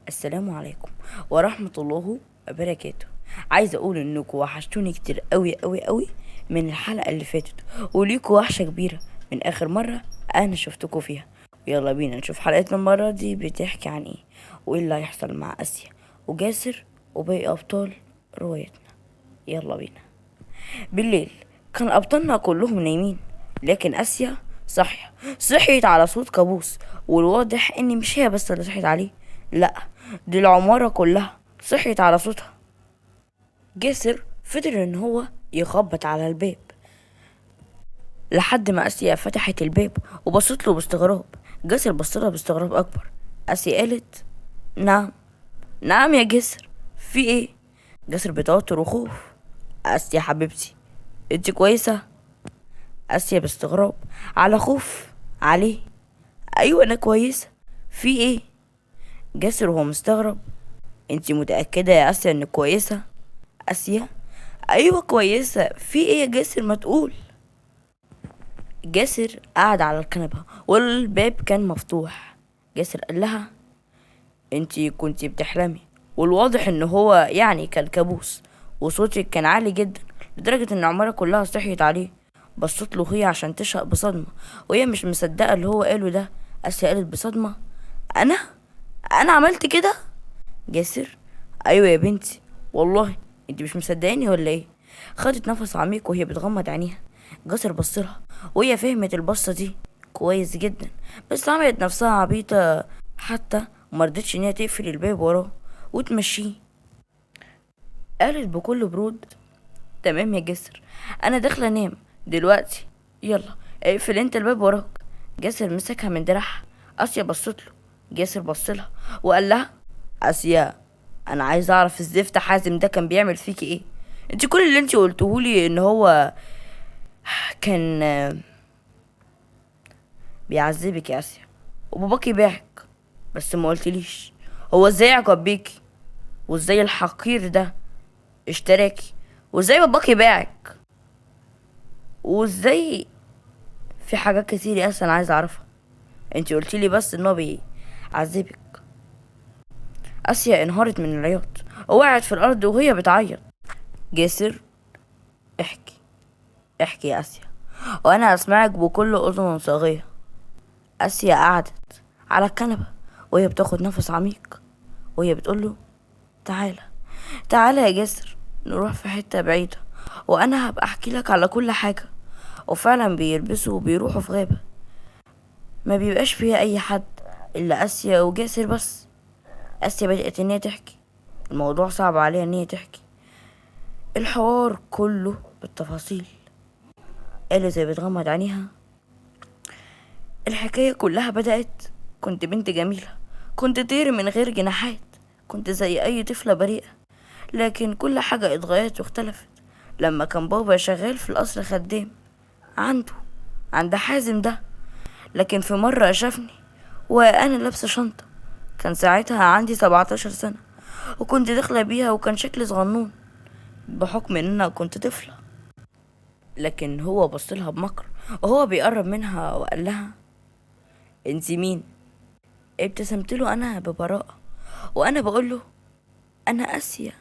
السلام عليكم ورحمة الله وبركاته. عايز اقول انكم وحشتوني كتير قوي قوي قوي من الحلقة اللي فاتت، وليكوا وحشة كبيرة من اخر مرة انا شفتكم فيها. يلا بينا نشوف حلقتنا المرة دي بتحكي عن ايه، وايه اللي هيحصل مع اسيا وجاسر وباقي ابطال روايتنا. يلا بينا. بالليل كان ابطالنا كلهم نايمين، لكن اسيا صحية. صحيت على صوت كابوس، والواضح ان مش هي بس اللي صحيت عليه، لا دي العمارة كلها صحيت على صوتها. جاسر فضل ان هو يخبط على الباب لحد ما اسيا فتحت الباب وبصت له باستغراب. جاسر بص لها باستغراب اكبر. اسيا قالت نعم نعم يا جاسر، في ايه؟ جاسر بتوتر وخوف، اسيا حبيبتي انت كويسة؟ اسيا باستغراب على خوف عليه، ايوه انا كويسة، في ايه؟ جاسر وهو مستغرب، انت متأكدة يا اسيا انك كويسة؟ اسيا ايوه كويسة، في ايه يا جاسر ما تقول؟ جاسر قعد على الكنبة والباب كان مفتوح. جاسر قال لها انت كنتي بتحلمي، والواضح ان هو كان كابوس، وصوتك كان عالي جدا لدرجة ان العمارة كلها صحيت عليه. بصت له هي عشان تشهق بصدمة وهي مش مصدقة اللي هو قاله ده. اسيا قالت بصدمة، انا عملت كده؟ جاسر ايوه يا بنتي والله، انت مش مصدقاني ولا ايه؟ خدت نفس عميق وهي بتغمض عينيها. جاسر بصلها وهي فهمت البصة دي كويس جدا، بس عملت نفسها عبيطة حتى ومرضتش ان هي تقفل الباب وراه وتمشيه. قالت بكل برود، تمام يا جاسر انا داخله انام دلوقتي، يلا اقفل انت الباب وراك. جاسر مسكها من دراعها. اسيا بصت له، جاسر بصلها وقال لها اسيا انا عايز اعرف الزفت حازم ده كان بيعمل فيكي ايه؟ انت كل اللي انت قلتهولي ان هو كان بيعذبك يا اسيا وباباكي باعك، بس ما قلتليش هو ازاي عجب بيكي، وازاي الحقير ده اشتراكي، وازاي باباكي باعك، وازاي في حاجات كتير يا اسيا انا عايز اعرفها. انت قلتيلي بس ان هو بيعذبك. اسيا انهارت من العياط ووقعت في الارض وهي بتعيط. جاسر احكي احكي يا اسيا وانا اسمعك بكل اذن صاغيه. اسيا قعدت على الكنبه وهي بتاخد نفس عميق وهي بتقوله تعالى تعالى يا جاسر نروح في حته بعيده وانا هبقى احكي لك على كل حاجه. وفعلا بيلبسوا وبيروحوا في غابه ما بيبقاش فيها اي حد الا اسيا وجاسر بس. اسيا بدأت ان هي تحكي، الموضوع صعب عليها ان هي تحكي الحوار كله بالتفاصيل. قالت زي بتغمض عينيها، الحكاية كلها بدأت كنت بنت جميلة، كنت طير من غير جناحات، كنت زي أي طفلة بريئة، لكن كل حاجة اتغيرت واختلفت لما كان بابا شغال في القصر خدام عند حازم ده. لكن في مرة شافني وأنا لابسة شنطة، كان ساعتها عندي 17 سنة وكنت داخلة بيها وكان شكلي صغنون بحكم ان انا كنت طفلة. لكن هو بصلها بمكر وهو بيقرب منها وقال لها انتي مين؟ ابتسمت له انا ببراءة وانا بقول له انا اسيا.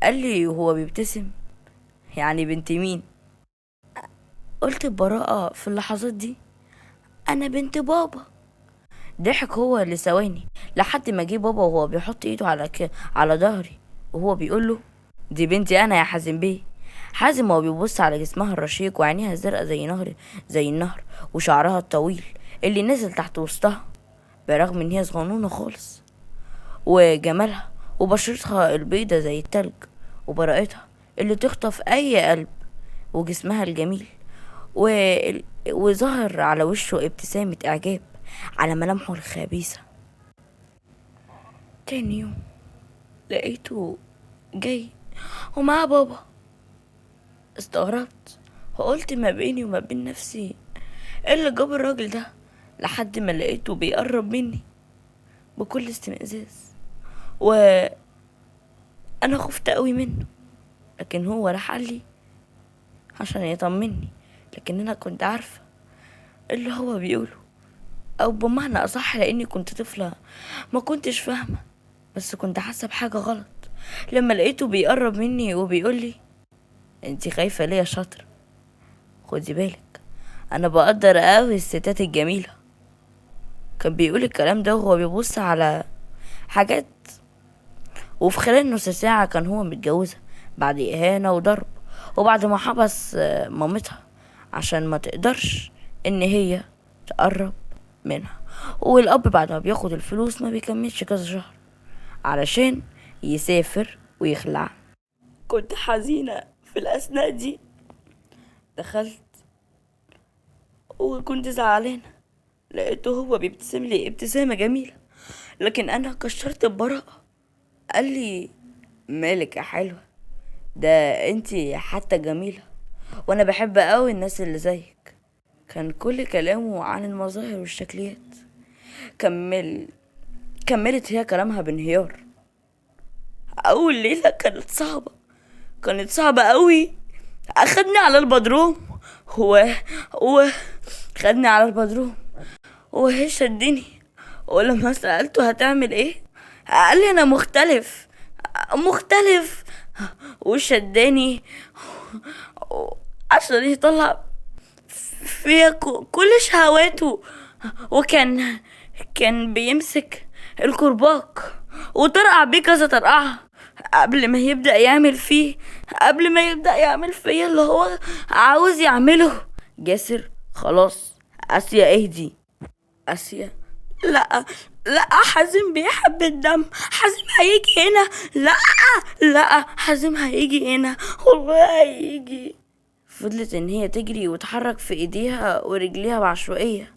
قال لي وهو بيبتسم يعني بنت مين؟ قلت ببراءة في اللحظات دي انا بنت بابا. ضحك هو لثواني لحد ما جه بابا وهو بيحط ايده على ظهري وهو بيقول له دي بنتي انا يا حازم بيه. حازم وهو بيبص على جسمها الرشيق وعينيها الزرقاء زي النهر وشعرها الطويل اللي نزل تحت وسطها برغم ان هي صغنونه خالص، وجمالها وبشرتها البيضة زي التلج وبراءتها اللي تخطف اي قلب وجسمها الجميل وظهر على وشه ابتسامة اعجاب على ملامحه الخبيثة. تاني يوم لقيته جاي ومعاه بابا. استغربت وقلت ما بيني وما بين نفسي ايه اللي جاب الراجل ده، لحد ما لقيته بيقرب مني بكل استمئزاز وانا خفت قوي منه. لكن هو راح قال لي عشان يطمني، لكن انا كنت عارفة اللي هو بيقوله. او بمعنى اصح لاني كنت طفلة ما كنتش فاهمة، بس كنت حاسة بحاجة غلط لما لقيته بيقرب مني وبيقولي انتي خايفة ليه يا شاطرة؟ خدي بالك انا بقدر قوي الستات الجميلة. كان بيقول الكلام ده وهو بيبص على حاجات، وفي خلال نص ساعة كان هو متجوزها بعد إهانة وضرب، وبعد ما حبس مامتها عشان ما تقدرش إن هي تقرب منها. والأب بعد ما بياخد الفلوس ما بيكملش كذا شهر علشان يسافر ويخلع. كنت حزينة في الأثناء دي، دخلت وكنت زعلانة، لقيته هو بيبتسم لي ابتسامة جميلة، لكن أنا كشرت ببراءة. قال لي مالك يا حلوة، ده انتي حتى جميلة وانا بحب قوي الناس اللي زيك. كان كل كلامه عن المظاهر والشكليات. كملت هي كلامها بانهيار. اول ليلة كانت صعبة، كانت صعبة قوي. اخدني على البدروم هو خدني على البدروم وهي شدني، ولما سألته هتعمل ايه قال لي انا مختلف مختلف، وشدني عشان يطلع فيها كل شهواته، وكان بيمسك الكرباك وطرقع بيه كذا طرقعة قبل ما يبدأ يعمل فيه، قبل ما يبدأ يعمل فيه اللي هو عاوز يعمله. جاسر خلاص آسيا اهدي. آسيا لا لا، حازم بيحب الدم، حازم هيجي هنا، لا لا حازم هيجي هنا والله هيجي. فضلت ان هي تجري وتحرك في ايديها ورجليها بعشوائية،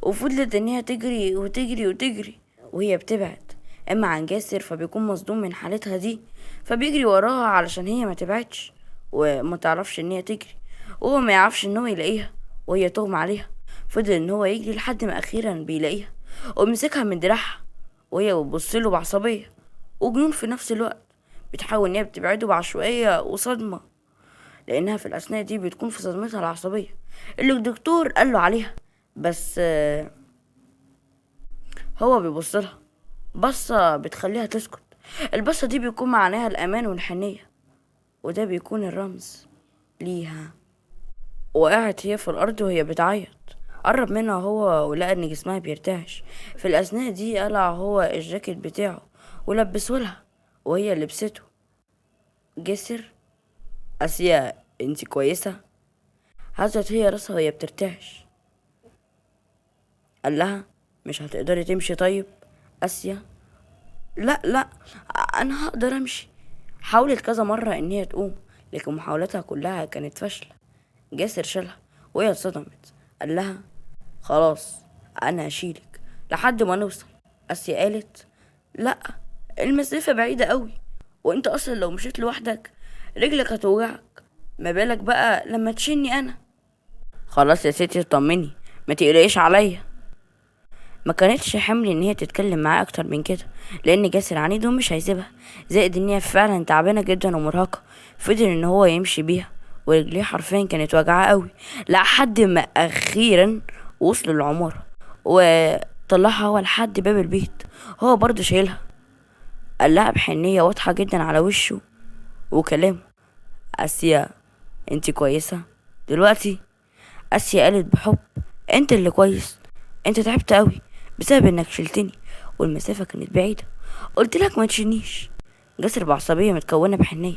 وفضلت ان هي تجري وتجري وتجري وهي بتبعد. اما عن جاسر فبيكون مصدوم من حالتها دي، فبيجري وراها علشان هي ما تبعدش وما تعرفش ان هي تجري، وهو ما يعرفش ان هو يلاقيها وهي تغمى عليها. فضل ان هو يجري لحد ما اخيرا بيلاقيها ومسكها من دراعها، وهي بتبص له بعصبيه وجنون في نفس الوقت، بتحاول ان هي بتبعده بعشوائيه وصدمه، لانها في الاثناء دي بتكون في صدمتها العصبيه اللي الدكتور قال له عليها. بس هو بيبص لها بصه بتخليها تسكت. البصه دي بيكون معناها الامان والحنيه، وده بيكون الرمز ليها. وقعت هي في الارض وهي بتعيط. قرب منها هو ولقى ان جسمها بيرتعش. في الاثناء دي قلع هو الجاكيت بتاعه ولبسه لها وهي لبسته. جسر اسيا انتي كويسه؟ هزت هي راسها وهي بترتعش. قال لها مش هتقدري تمشي طيب؟ اسيا لا لا انا هقدر امشي. حاولت كذا مره ان هي تقوم، لكن محاولاتها كلها كانت فاشله. جاسر شالها وهي اتصدمت. قال لها خلاص انا هشيلك لحد ما نوصل. اسيا قالت لا المسافة بعيدة قوي، وانت اصلا لو مشيت لوحدك رجلك هتوجعك، ما بالك بقى لما تشيلني انا. خلاص يا ستي اطمني ما تقلقيش عليا. ما كانتش حمل ان هي تتكلم معاه اكتر من كده، لان جاسر عنيد ومش هيسيبها، زائد ان هي فعلا تعبانة جدا ومرهقة. فضل ان هو يمشي بيها ورجليه حرفيا كانت وجعاه قوي، لحد ما اخيرا وصلوا العمارة وطلعها هو لحد باب البيت، هو برضه شايلها. قال لها بحنية واضحة جدا على وشه وكلامه اسيا انتي كويسة دلوقتي؟ اسيا قالت بحب انت اللي كويس، انت تعبت قوي بسبب انك شلتني والمسافة كانت بعيدة، قلت لك ما تشيلنيش. جاسر بعصبية متكونة بحنية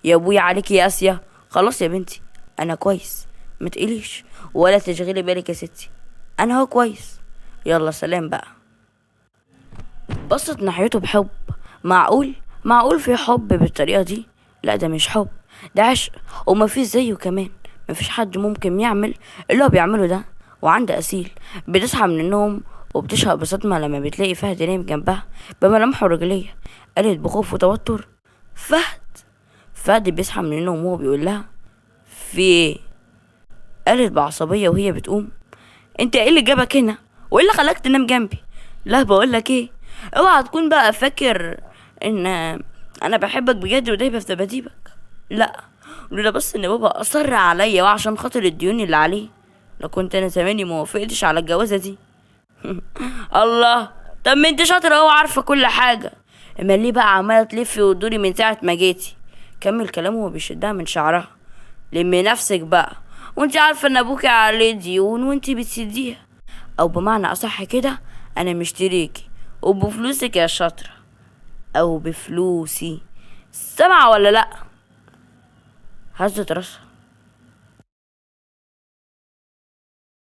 يا ابويا عليك يا اسيا، خلاص يا بنتي انا كويس ما تقليش ولا تشغلي بالك يا ستي، انا هو كويس، يلا سلام بقى. بصت ناحيته بحب. معقول معقول في حب بالطريقة دي؟ لا ده مش حب، ده عشق وما فيش زيه كمان، ما فيش حد ممكن يعمل اللي هو بيعمله ده. وعند أسيل بتصحى من النوم وبتشهق بصدمة لما بتلاقي فهد نايم جنبها بملامحه الرجولية. قالت بخوف وتوتر فهد. فهد بيصحى من النوم وهو بيقول لها في ايه؟ قالت بعصبية وهي بتقوم انت ايه اللي جابك هنا وايه اللي خلاك تنام جنبي؟ لا بقولك ايه، اوعى تكون بقى فاكر ان انا بحبك بجد ودايبه في دباديبك. لا لولا بس ان بابا اصر عليا وعشان خاطر الديون اللي عليه لو كنت انا زماني ما وافقتش على الجوازه دي. الله، طب ما انت شاطرة اهو، عارفه كل حاجة، اما ليه بقى عماله تلفي وتدوري من ساعة ما جيتي؟ كمل كلامه وبيشدها من شعرها. لمي نفسك بقى، وانت عارفه ان ابوكي عليه ديون وانت بتسديها، او بمعنى اصح كده انا مشتريكي وبفلوسك يا شاطرة، او بفلوسي، سامعه ولا لا؟ هزت راسها.